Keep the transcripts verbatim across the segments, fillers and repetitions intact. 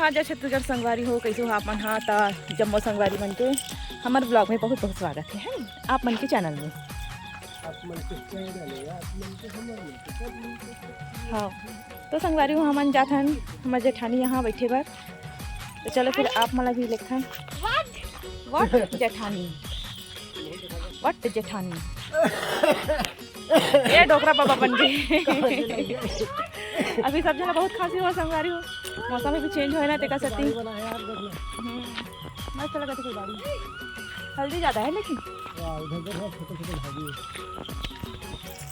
जय छत्तीसगढ़ संगवारी हो, कइसे हो आप मन? हाँ, त जम्मो संगवारी मन के हमर vlog में बहुत बहुत स्वागत हे, है नी? आप मन के channel में। आप मन के channel हे, आप मन के, हमर मन के, सब मन के, सब मन के। हाँ, तो संगवारी हो, हमन जाथन हमर जेठानी यहाँ बैठे बर। तो चलो फिर आप मन ला भी लेथन। What? What? जेठानी। What जेठानी? ये डोकरा बाबा बन गए। अभी सब जना बहुत खांसी हो संगवारी हो, मौसम भी change होए ना, तेकर सेती। हम्म, मस्त लगत हे गाड़ी। हल्दी ज्यादा है लेकिन।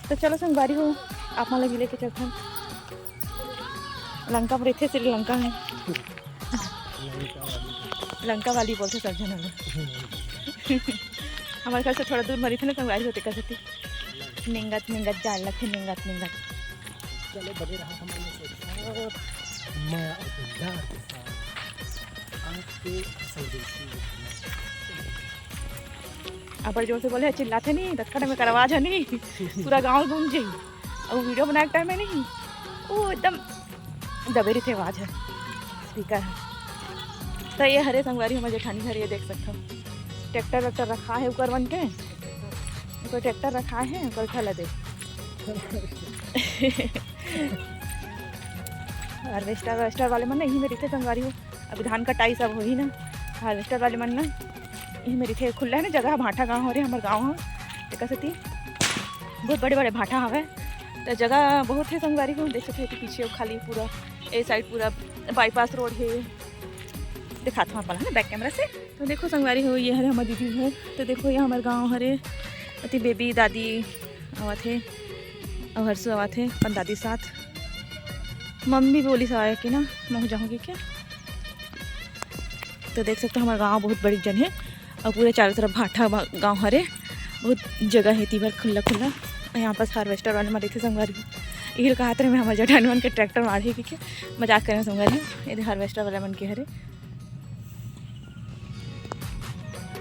तो चलो संगवारी हो, आप मन ला भी लेके चलथन। लंका में रहिथे, श्रीलंका में। लंका वाली बोलथे सब झन। हमारे घर से थोड़ा दूर में रहिथे ना, संगवारी हो, तेकर सेती। निंगत निंगत जाए लगथे, निंगत निंगत। चलो बने रहा हमारे साथ, मया और प्यार के साथ। आपके संदेशी। अब्बड़ जोर से बोले, चिल्लाथे नहीं, दक्कड़ में करवा जा नहीं, पूरा गांव गूंज जाई। अउ video बनाए के time में नहीं, वो एकदम दबे रहिथे आवाज ह, speaker ह। त ये हरे संगवारी हमर जेठानी घर, ये देख सकथव, tractor वैक्टर रखा हे ऊपर मन के, ऊपर tractor रखा हे, ऊपर खला दे। Harvester वार्वेस्टर वाले मन ना इही में रहिथे संगवारी हो। अभी धान कटाई सब होही ना, harvester वाले मन ना इही में रहिथे। खुल्ला हे ना जगह, भाठा गांव हरे हमर गांव ह, तेकर सेती बहुत बड़े बड़े भाठा हवय। त जगह बहुत हे संगवारी हो, देख सकत हो कि पीछे खाली पूरा ए side पूरा bypass road हे। दिखात हूँ आप ला ना back camera से। तो देखो संगवारी हो, ये हरे हमर दीदी घर। तो देखो ये हमर गांव हरे, अति baby दादी आवत हे, अउ हर्षु आवत हे अपन दादी साथ। मम्मी बोलिस आए कि ना, महू जाहूँ कहिके। तो देख सकथो, हमर गांव बहुत बड़े जन हे अउ पूरे चारों तरफ भाठा बा-, गांव हरे, बहुत जगह हे, एती बर खुल्ला खुल्ला। अउ यहाँ पास harvester वाले मन रहिथे संगवारी हो। इही ल कहत रहे मैं, हमर जेठानी मन के tractor मारही कहिके, मजाक करे संगवारी हो। ये दे harvester वाले मन के हरे।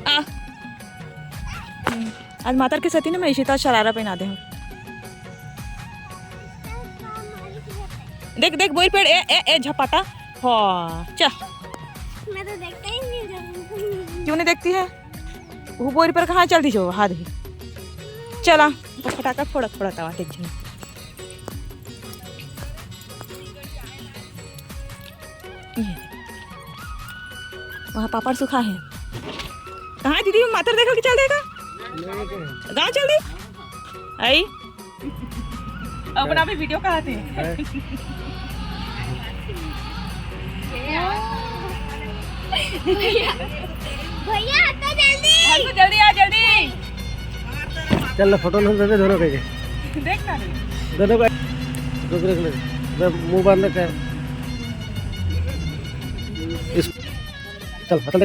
आ। हम्म। आज मातर के सेती ना मैं इशिता शरारा पहना दे हूँ। देख, देख, बोइर पेड़, ए, ए, ए, झपाटा। हाँ, चल। मैं तो देखता ही नहीं हूँ। क्यों नहीं देखती है? वो बोइर पर कहाँ चल दी जो, हाथ ही। चला, तो फटाका फोड़त, फोड़त आवा, देख जी। ये। वहाँ पापड़ सुखा है। कहाँ दीदी, मातर देखो कि चल देगा? गाँव चल दे। आई। अपना भी video कहाँ थे? भैया, भैया, आ तो जल्दी। हर्षु, जल्दी आ, जल्दी। चल ना, photo लो, दे दे दोनों के। देख ना रे। दोनों का। रुक, रुक, रुक। मैं मुंह बांध रखा है। इस-, चल, चल, चल।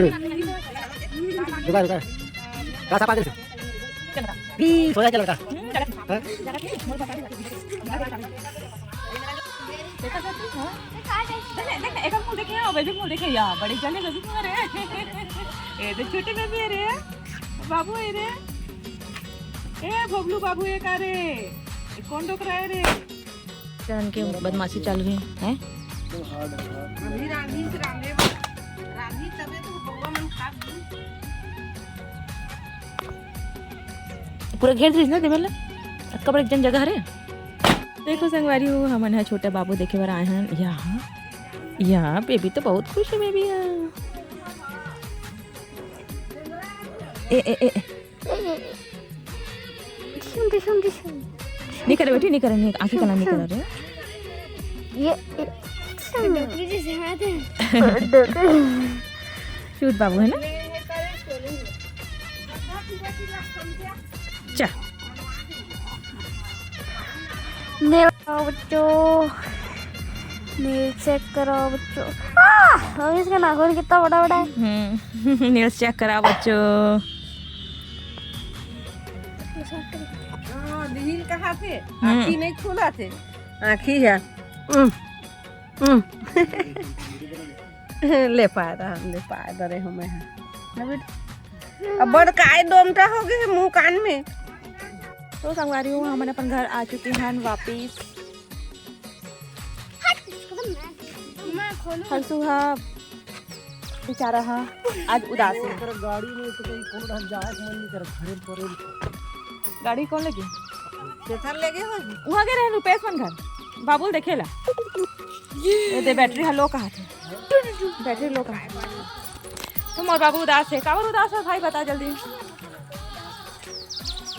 रुका, रुका। कहाँ सा पागल से? भी सोया क्या लड़का? हाँ? देखा सर, हाँ? देख ना, देख ना, एकर मुंह देखे, हाँ, baby मुंह देखे, या, बड़ी जल्दी baby मुंह रे। ए, देख, छोटे baby है रे, बाबू है रे। ए, भोगलू बाबू, ये का रे? ये कौन डोकरा है रे? चरण के बदमाशी चालू है, हैं? अभी रांधी से रांधे, रांधी तबे तो बउआ मन खा ली। पूरा घेर दिस ना देवेला, अतका बड़े जन जगह रे। देखो संगवारी हो, हमन ह छोटा बाबू देखे बर आए हन। यहाँ, यहाँ baby तो बहुत खुश है, baby ह। ए, ए, ए, ए। सुन, सुन, सुन। नहीं करे बेटी, नहीं करे, नहीं, आंखें कला नहीं करे रे। ये, ये, सुन। डोकरी जैसे हाथ है। चूत बाबू है ना? चल। Nails बनाओ बच्चों, nails check कराओ बच्चों। आह! अभी इसका नाखून कितना बड़ा बड़ा है। हम्म, nails check कराओ बच्चों। हाँ, दिहिन कहा थे? हम्म। आँखी नहीं खुला थे, आँखी है। हम्म, हम्म। ले पाए रहा, ले पाए दरे हमें है। ना बेटा? अब बड़ काय दोमटा हो गए मुंह कान में। तो संगवारी हो, हमन अपन घर आ चुके हैं वापिस। हंसू हा बेचारा हा आज उदास हे। ओकर गाड़ी में तो कहीं कोनो ढंग जाए के मन नहीं करत, घरे परे। गाड़ी कौन लेगे? चेथर लेगे हो? वहाँ गए रहे रुपेश मन घर, बाबुल देखे ला। ये दे बैटरी हा लो कहा थे, बैटरी लो कहा थे। तो मोर बाबू उदास हे, काबर उदास हे भाई, बता जल्दी।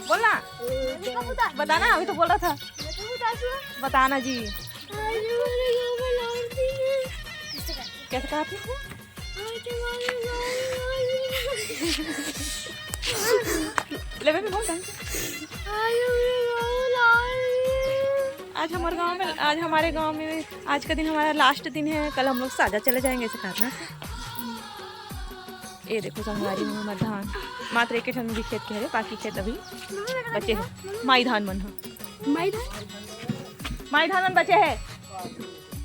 बोलना, बताना, अभी तो बोल रहा था। बताना जी। कैसे कहा थी? ले बेबी बोल दे। आज हमारे गांव में, आज हमारे गांव में आज का दिन हमारा लास्ट दिन है, कल हम लोग साजा चले जाएंगे, ऐसे कहा था। ये देखो संगवारी हो, हमर धान मात्र एक ठन भी खेत के हरे, बाकी खेत अभी बचे हे। माई धान मन ह, माई धान? माई धान मन बचे हे।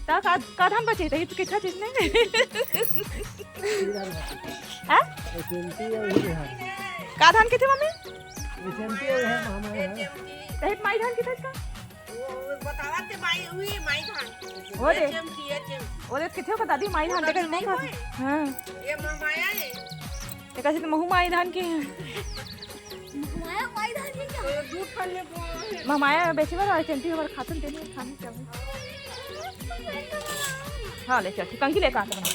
त का, का धान बचे हे? त ये तो कितना चीज नहीं। हाँ? का धान किथे मम्मी? तहित माई धान किथे का? वो बतावा ते माई, उही माई धान। वो दे। H M T, H M. वो दे किथे का दादी माई धान वो देखे दादी नहीं नहीं का? होए? हाँ। ये माँ माया है। ते कैसे तो महू माई धान के हैं। माया माई धान के क्या? वो दूध खाने को है। माँ माया बेचे वाला है, चंटी हमारे खातन देने खाने क्या है? हाँ ले चल, ठीक, कंघी लेकर आके बना।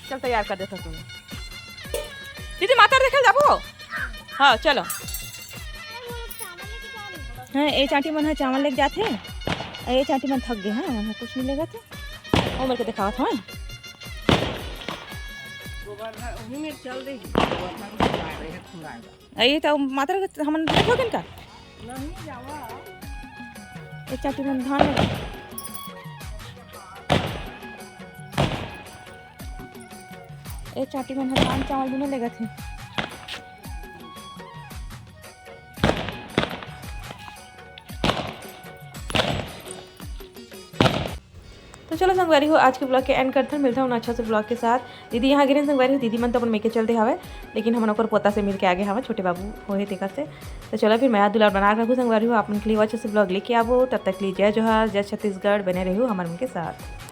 चल तैयार कर देता तू। दीदी मातर देखे जाबो? हाँ चलो। हाँ, ये चांटी मन ह चावल लेके जाथे, अउ ये चांटी मन थक गए हैं, मन ह कुछ नहीं लेगा थे। ओ मेरे को दिखावत हवं। गोबर धर, वही में चल दे, गोबर धर में खा रहे हैं, खुंगाएगा। अ, ये तो मातर हमन देखो किन का? नहीं, जावा। ये चांटी मन धान लेगा। ए चांटी मन ह धान चावल दुनो लेगत हे। तो चलो संगवारी हो, आज के vlog के end करथन, मिलथन अच्छा से vlog के साथ। दीदी यहाँ गिरन संगवारी हो, दीदी मन तो अपन मेके चलते हवे, लेकिन हमन ओकर पोता से मिल के आगे हवे, छोटे बाबू होहे तेकर से। तो चलो फिर मया दुलार बना रखू संगवारी हो, आप मन के लिए अच्छा से vlog लेके आबो। तब तक के लिए जय जोहार, जय छत्तीसगढ़, बने रहू हमर मन के साथ।